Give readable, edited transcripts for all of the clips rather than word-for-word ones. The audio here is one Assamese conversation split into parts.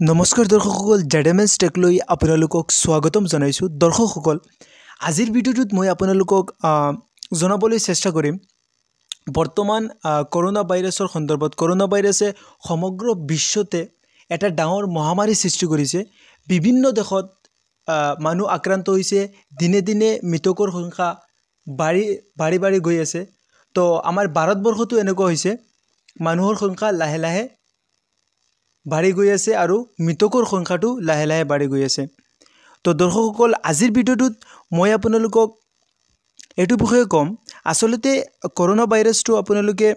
নমস্কাৰ দৰ্শকসকল, জেডএমএছ টেকলৈ আপোনালোকক স্বাগতম জনাইছোঁ। দৰ্শকসকল, আজিৰ ভিডিঅ'টোত মই আপোনালোকক জনাবলৈ চেষ্টা কৰিম বৰ্তমান কৰোণা ভাইৰাছৰ সন্দৰ্ভত। কৰোণা ভাইৰাছে সমগ্ৰ বিশ্বতে এটা ডাঙৰ মহামাৰী সৃষ্টি কৰিছে। বিভিন্ন দেশত মানুহ আক্ৰান্ত হৈছে, দিনে দিনে মৃতকৰ সংখ্যা বাঢ়ি বাঢ়ি বাঢ়ি গৈ আছে। তো আমাৰ ভাৰতবৰ্ষতো এনেকুৱা হৈছে, মানুহৰ সংখ্যা লাহে লাহে বাঢ়ি গৈ আছে আৰু মৃতকৰ সংখ্যাটো লাহে লাহে বাঢ়ি গৈ আছে। তো দৰ্শকসকল, আজিৰ ভিডিঅ'টোত মই আপোনালোকক এইটো বিষয়ে ক'ম, আচলতে কৰোণা ভাইৰাছটো আপোনালোকে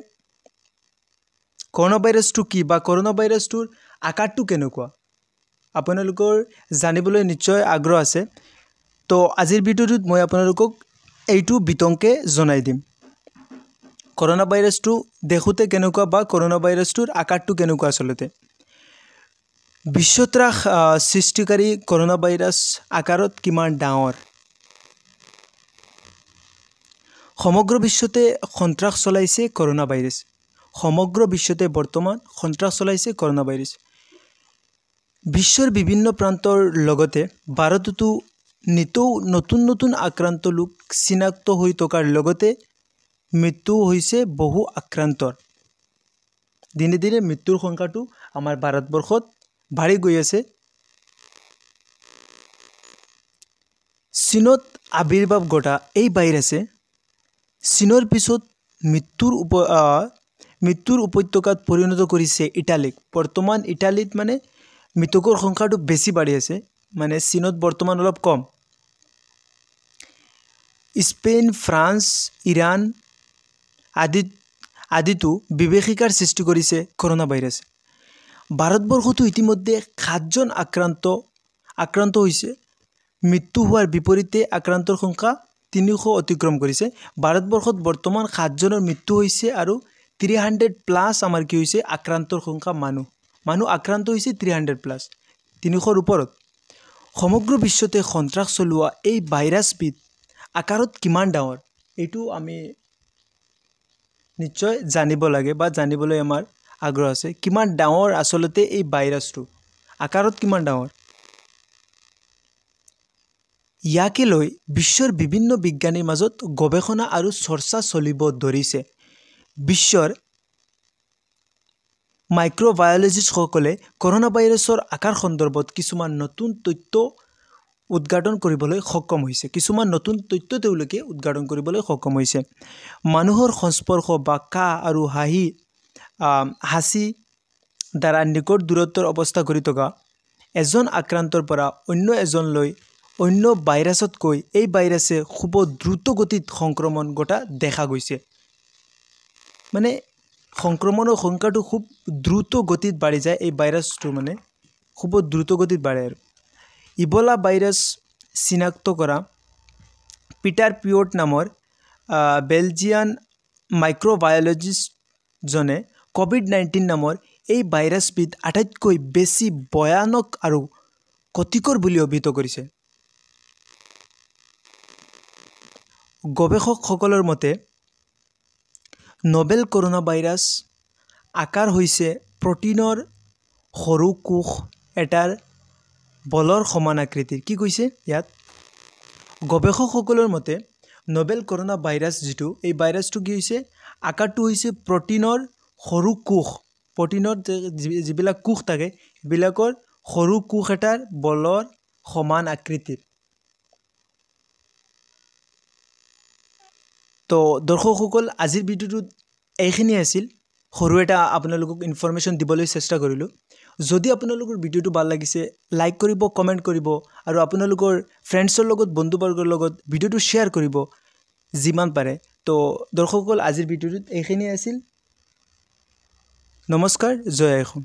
কৰোণা ভাইৰাছটো কি বা কৰোণা ভাইৰাছটোৰ আকাৰটো কেনেকুৱা আপোনালোকৰ জানিবলৈ নিশ্চয় আগ্ৰহ আছে। তো আজিৰ ভিডিঅ'টোত মই আপোনালোকক এইটো বিতংকে জনাই দিম, কৰোণা ভাইৰাছটো দেখোঁতে কেনেকুৱা বা কৰোণা ভাইৰাছটোৰ আকাৰটো কেনেকুৱা। আচলতে বিশ্বত্ৰাস সৃষ্টিকাৰী কৰোণা ভাইৰাছ আকাৰত কিমান ডাঙৰ? সমগ্ৰ বিশ্বতে সন্ত্ৰাস চলাইছে কৰোণা ভাইৰাছ। সমগ্ৰ বিশ্বতে বৰ্তমান সন্ত্ৰাস চলাইছে কৰোণা ভাইৰাছ। বিশ্বৰ বিভিন্ন প্ৰান্তৰ লগতে ভাৰততো নিতৌ নতুন নতুন আক্ৰান্ত লোক চিনাক্ত হৈ থকাৰ লগতে মৃত্যু হৈছে বহু আক্ৰান্তৰ। দিনে দিনে মৃত্যুৰ সংখ্যাটো আমাৰ ভাৰতবৰ্ষত বাঢ়ি গৈ আছে। চীনত আৱিৰ্ভাৱ ঘটা এই ভাইৰাছে চীনৰ পিছত মৃত্যুৰ উপত্যকাত পৰিণত কৰিছে ইটালীক। বৰ্তমান ইটালীত মানে মৃতকৰ সংখ্যাটো বেছি বাঢ়ি আছে, মানে চীনত বৰ্তমান অলপ কম। স্পেইন, ফ্ৰান্স, ইৰাণ আদিতো বিভীষিকাৰ সৃষ্টি কৰিছে কৰোণা ভাইৰাছে। ভাৰতবৰ্ষতো ইতিমধ্যে 7জন আক্ৰান্ত হৈছে। মৃত্যু হোৱাৰ বিপৰীতে আক্ৰান্তৰ সংখ্যা 300 অতিক্ৰম কৰিছে। ভাৰতবৰ্ষত বৰ্তমান 7জনৰ মৃত্যু হৈছে আৰু 300+ আমাৰ কি হৈছে আক্ৰান্তৰ সংখ্যা, মানুহ আক্ৰান্ত হৈছে 300+, 300ৰ ওপৰত। সমগ্ৰ বিশ্বতে সন্ত্ৰাস চলোৱা এই ভাইৰাছবিধ আকাৰত কিমান ডাঙৰ এইটো আমি নিশ্চয় জানিব লাগে বা জানিবলৈ আমাৰ আগ্ৰহ আছে। কিমান ডাঙৰ আচলতে এই ভাইৰাছটো, আকাৰত কিমান ডাঙৰ, ইয়াকে লৈ বিশ্বৰ বিভিন্ন বিজ্ঞানীৰ মাজত গৱেষণা আৰু চৰ্চা চলিব ধৰিছে। বিশ্বৰ মাইক্ৰ'বায়'লজিষ্টসকলে কৰোণা ভাইৰাছৰ আকাৰ সন্দৰ্ভত কিছুমান নতুন তথ্য উদ্ঘাটন কৰিবলৈ সক্ষম হৈছে। কিছুমান নতুন তথ্য তেওঁলোকে উদ্ঘাটন কৰিবলৈ সক্ষম হৈছে। মানুহৰ সংস্পৰ্শ বা কাহ আৰু হাঁচি দ্বাৰা নিকট দূৰত্বৰ অৱস্থা কৰি থকা এজন আক্ৰান্তৰ পৰা অন্য এজনলৈ অন্য ভাইৰাছতকৈ এই ভাইৰাছে খুব দ্ৰুত গতিত সংক্ৰমণ ঘটা দেখা গৈছে। মানে সংক্ৰমণৰ সংখ্যাটো খুব দ্ৰুত গতিত বাঢ়ি যায়, এই ভাইৰাছটো মানে খুব দ্ৰুত গতিত বাঢ়ে। আৰু ইবলা ভাইৰাছ চিনাক্ত কৰা পিটাৰ পিয়ট নামৰ বেলজিয়ান মাইক্ৰ'বায়'লজিষ্টজনে COVID-19 নামৰ এই ভাইৰাছবিধ আটাইতকৈ বেছি ভয়ানক আৰু ক্ষতিকৰ বুলি অভিহিত কৰিছে। গৱেষকসকলৰ মতে নবেল কৰোণা ভাইৰাছ আকাৰ হৈছে প্ৰটিনৰ সৰু কোষ এটাৰ বলৰ সমান আকৃতিৰ। কি কৈছে ইয়াত? গৱেষকসকলৰ মতে নবেল কৰোণা ভাইৰাছ যিটো, এই ভাইৰাছটো কি হৈছে, আকাৰটো হৈছে প্ৰটিনৰ সৰু কোষ, প্ৰটিনৰ যিবিলাক কোষ থাকে সেইবিলাকৰ সৰু কোষ এটাৰ বলৰ সমান আকৃতিৰ। তো দৰ্শকসকল, আজিৰ ভিডিঅ'টোত এইখিনি আছিল। সৰু এটা আপোনালোকক ইনফৰমেশ্যন দিবলৈ চেষ্টা কৰিলোঁ। যদি আপোনালোকৰ ভিডিঅ'টো ভাল লাগিছে লাইক কৰিব, কমেণ্ট কৰিব আৰু আপোনালোকৰ ফ্ৰেণ্ডছৰ লগত, বন্ধুবৰ্গৰ লগত ভিডিঅ'টো শ্বেয়াৰ কৰিব যিমান পাৰে। তো দৰ্শকসকল, আজিৰ ভিডিঅ'টোত এইখিনি আছিল। নমস্কাৰ, জয় আই অসম।